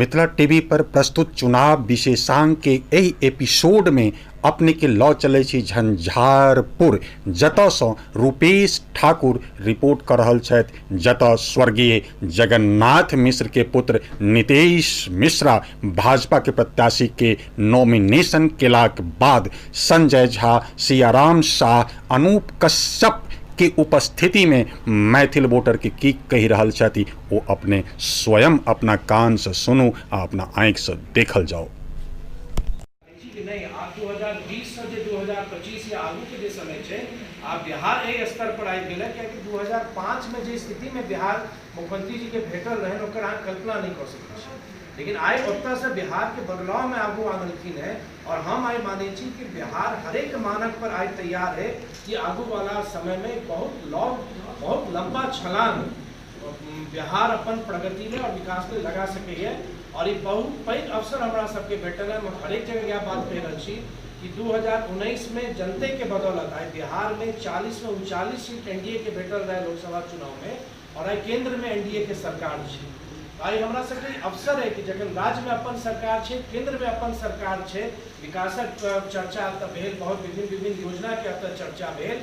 Mithila TV पर प्रस्तुत चुनाव विशेषांक के एहि एपिसोड में अपने के लऽ चलै छी झंझारपुर, जतऽसँ रूपेश ठाकुर रिपोर्ट कऽ रहल छथि, जतऽ स्वर्गीय जगन्नाथ मिश्र के पुत्र नितेश मिश्रा भाजपा के प्रत्याशी के नॉमिनेशन केलाक बाद संजय झा, सियाराम शाह, अनूप कश्यप के उपस्थिति में मैथिल वोटर के की कहि रहल छथि ओ अपने स्वयं अपना कान से सुनू आ अपना आँखि से देखल जाओ। कि नहीं, आब 2020 से जे 2025 या आगू के जे समय छै, आब बिहार एहि स्तर पर आबि गेलै, कियाकि 2005 में जे स्थिति में बिहार मुख्यमंत्री जी के भेटल रहनि ओकर अहाँ कल्पना नहीं कऽ सकै छी। लेकिन आइ ओतऽसँ बिहार के बदलाव में आगू आनलखिन है और हम आइ मानै छी कि बिहार हरेक मानक पर आइ तैयार है कि आगू वाला समय में बहुत लंबा छलांग बिहार अपन प्रगति में और विकास में लगा सकैए। और ई बहुत पैघ अवसर हमरा सबके भेटल है। हम हरेक जगह यह बात कहि रहल छी कि 2019 में जनते के बदौलत आइ बिहार में 40 में 39 सीट एनडीए के भेटल रहे लोकसभा चुनाव में और आइ केंद्र में एनडीए के सरकार छै। आइ हमरा सबके अवसर है कि जखन राज्य में अपन सरकार छै, केंद्र में अपन सरकार छै, विकासक चर्चा एतऽ भेल, बहुत विभिन्न विभिन्न योजना के एतऽ चर्चा भेल।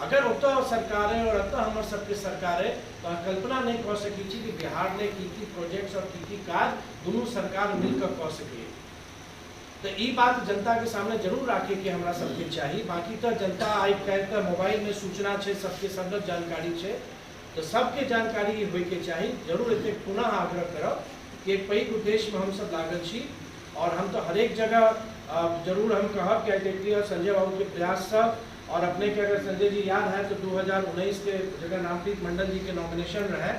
अगर ओतऽ सरकार है और एतऽ हमर सबके सरकार है तो अहाँ कल्पना नहीं कऽ सकै छी कि बिहार में की की प्रोजेक्ट्स और की की काज दुनू सरकार मिलकर कऽ सकैए। तो ई बात जनता के सामने जरूर राखे के हमरा सबके चाही। बाकी तो जनता आइ काल्हि तऽ मोबाइल में सूचना छै, सबके सब लग जानकारी छै, तो सबके जानकारी होय के चाही। जरूर एतेक पुनः आग्रह करब कि एक पैघ उद्देश्य में हम सब लागल छी और हम तो हरेक जगह जरूर हम कहब कि देखिए संजय बाबू के प्रयाससँ और अपने के अगर संजय जी याद है तो 2019 के जगह रामप्रीत मंडल जी के नॉमिनेशन रहे,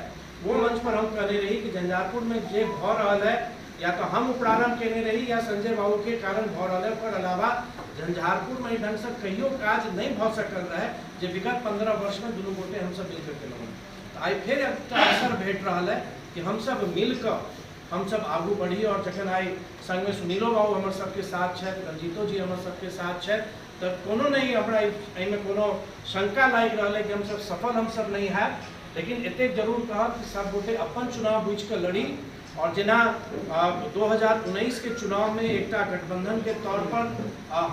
वो मंच पर हम कहने रही कि झंझारपुर में जे भऽ रहल है या तो हम प्रारंभ केने रही या संजय बाबू के कारण भऽ रहल है, ओकर अलावा झंझारपुर में ढंग से कहियो काज नहीं भऽ सकल रहे जे विगत 15 वर्ष में दुनू गोटे हमसब मिलकर केलहुँ। तो आइ फेर एकटा अवसर भेट रहल है कि हमसब मिलकर हमसब आगू बढ़ी। और जखन आइ संगमे सुनीलो बाबू हमर सबके साथ छथि, रंजीतो जी हमर सबके साथ छथि, तऽ कोनो नहीं हमरा एहिमे कोनो शंका लागि रहल है कि हमसब सफल हमसब नहीं हैब। लेकिन एतेक जरूर कहब कि सब गोटे अपन चुनाव बुझिकऽ लड़ी और जेना 2019 के चुनाव में एकटा गठबंधन के तौर पर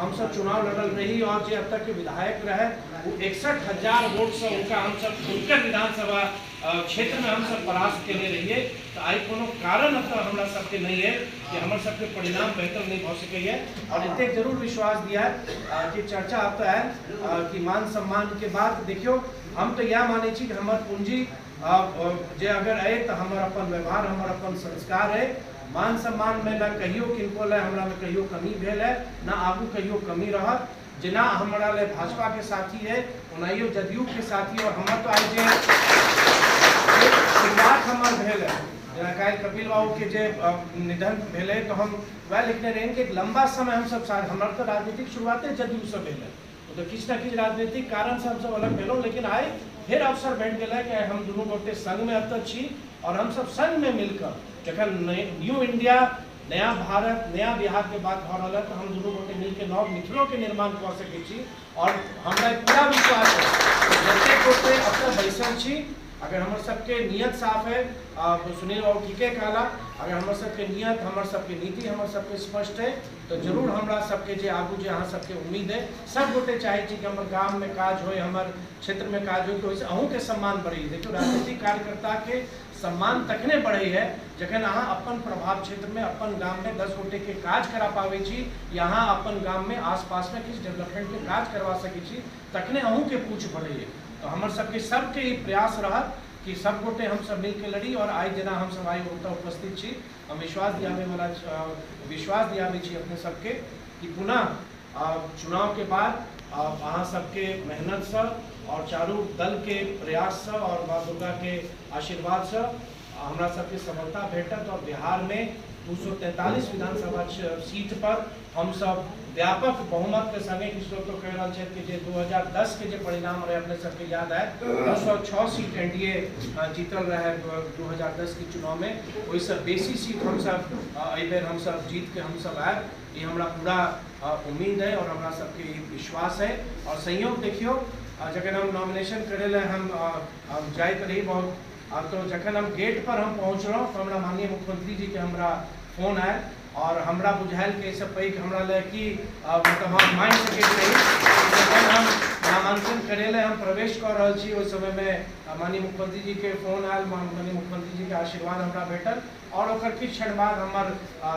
हमसब चुनाव लड़ल रही और जे अब तक के विधायक रहे वो 61,000 वोट से उनका हमसब हुनकर विधानसभा क्षेत्र में हमसब परास्त केने रहिए। तो आइ कोनो कारण एतऽ हमरा सबके नहीं है कि हमर सबके परिणाम बेहतर नहीं भऽ सकैए। और एतेक जरूर विश्वास दिया कि चर्चा एतऽ आयल कि मान सम्मान के बात, देखियौ हम तो इएह मानै छी कि हमर पूंजी जे अगर अइ तऽ हमर अपन व्यवहार, हमर अपन संस्कार है। मान सम्मान में न कहियो किनको लए हमरा में कहियो कमी भेल है, न आगू कहियो कमी रहत। जेना हमरा लए भाजपा के साथी है ओनाहियो जदयू के साथी। और हमर तो आइ जे शुरुआत हमर भेल है, जेना काल्हि कपिल बाबू के जे निधन भेलै तो हम वएह लिखने रहियनि कि एक लंबा समय हमसब साथ, हमर तऽ राजनीतिक शुरुआते जदयू से भेल है, तो किछु ने किछु राजनीतिक कारण से हमसब अलग भेलहुँ। लेकिन आइ फेर अवसर भेट गेलै कि हम दुनू गोटे संगमे एतऽ छी और हमसब संगमे मिलकऽ जखन न्यू इंडिया, नया भारत, नया बिहार के बात भऽ रहल है तो हम दुनू गोटे मिलके नव मिथिलो के निर्माण कऽ सकै छी। और हमरा पूरा विश्वास है जतेक गोटे एतऽ बैसल छी, अगर हमर सबके नियत साफ है, सुनील बाबू ठीके कहला, अगर हमर सबके नियत, हमर सबके नीति हमर सबके स्पष्ट है तो जरूर हमरा सबके जे आगू जे अहाँ सबके उम्मीद है, सब गोटे चाहै छी कि हमर गाम में काज होय, हमर क्षेत्र में काज होय, तो ओहिसँ अहूँके सम्मान बढ़ै। देखियौ राजनीतिक कार्यकर्ता के सम्मान तखने बढ़ै है जखन अहाँ अपन प्रभाव क्षेत्र में, अपन गाम में 10 गोटे के काज करा पाबै छी या अहाँ अपन गाम में आसपास में किछु डेवलपमेंट के काज करवा सकै छी, तखने अहूँके पूछ बढ़ै है। तो हमर सबके सबके ई प्रयास रहत कि सब गोटे हमसब मिलके लड़ी। और आइ जेना हमसब आइ ओतऽ उपस्थित छी, हम विश्वास दियाबै छी अपने सबके कि पुनः चुनाव के बाद अहाँ सबके मेहनतसँ और चारू दल के प्रयाससँ और माँ दुर्गा के आशीर्वादसँ हमरा सबके सफलता भेटत और बिहार में 243 विधानसभा सीट पर हमसब व्यापक बहुमत के संगे, किछु लोग तो कहि रहल छथि कि जे 2010 के जे परिणाम रहे अपने सबके याद आयत, 206 सीट एनडीए जीतल रहे 2010 के चुनाव में, ओहिसँ बेसी सीट हमसब एहि बेर हमसब जीत के हमसब आयब, ये हमरा पूरा उम्मीद है और हमरा सबके ई विश्वास है। और संयोग देखियौ, जखन हम नॉमिनेशन करै लए हम जाइत रही बहुत, तो जखन हम गेट पर हम पहुँचलहुँ तो हमरा माननीय मुख्यमंत्री जी के हमरा फोन आयल आओर हमरा बुझायल कि एहिसँ पैघ हमरा लए की मतलब हम मानि सकैत रही। जखन हम नामांकन करै लए हम प्रवेश कऽ रहल छी, ओहि समयमे माननीय मुख्यमंत्री जीके फोन आयल, माननीय मुख्यमंत्री जीके आशीर्वाद हमरा भेटल आओर ओकर किछु क्षण बाद हमर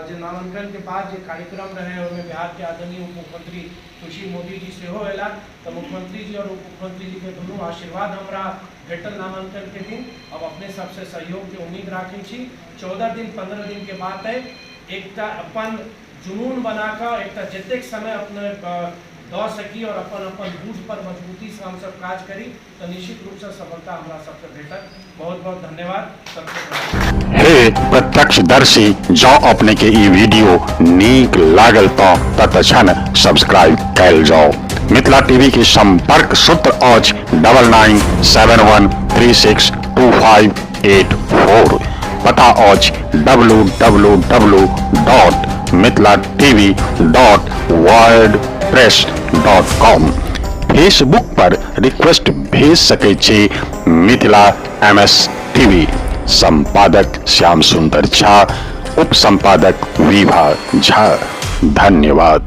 जे नामांकनके बाद जे कार्यक्रम रहै, ओहिमे बिहारके आदरणीय उप मुख्यमंत्री सुशील मोदी जी सेहो अयलाह। तऽ मुख्यमंत्री जी आओर उप मुख्यमंत्री जीके दुनू आशीर्वाद हमरा भेटल नामांकनके दिन। अब अपने सबसँ सहयोगके उम्मीद राखै छी। 14 दिन 15 दिनके बात अइ, एकटा अपन जुनून बना कऽ एकटा जतेक समय अपने दऽ सकी आओर अपन अपन बूथ पर मजबूतीसँ हमसब काज करी तऽ निश्चित रूपसँ सफलता हमरा सबके भेटत। बहुत बहुत धन्यवाद सबके। हे प्रत्यक्षदर्शी, जँ अपने के ई वीडियो नीक लागल तऽ तत्क्षण सब्सक्राइब कयल जाउ। मिथिला टीवी के संपर्क सूत्र अछि 9971362584। पता अछि www.mithilatv.wordpress.com। Facebook पर रिक्वेस्ट भेज सकै छी मिथिला एम एस टीवी। संपादक श्याम सुंदर झा, उप संपादक विभा झा। धन्यवाद।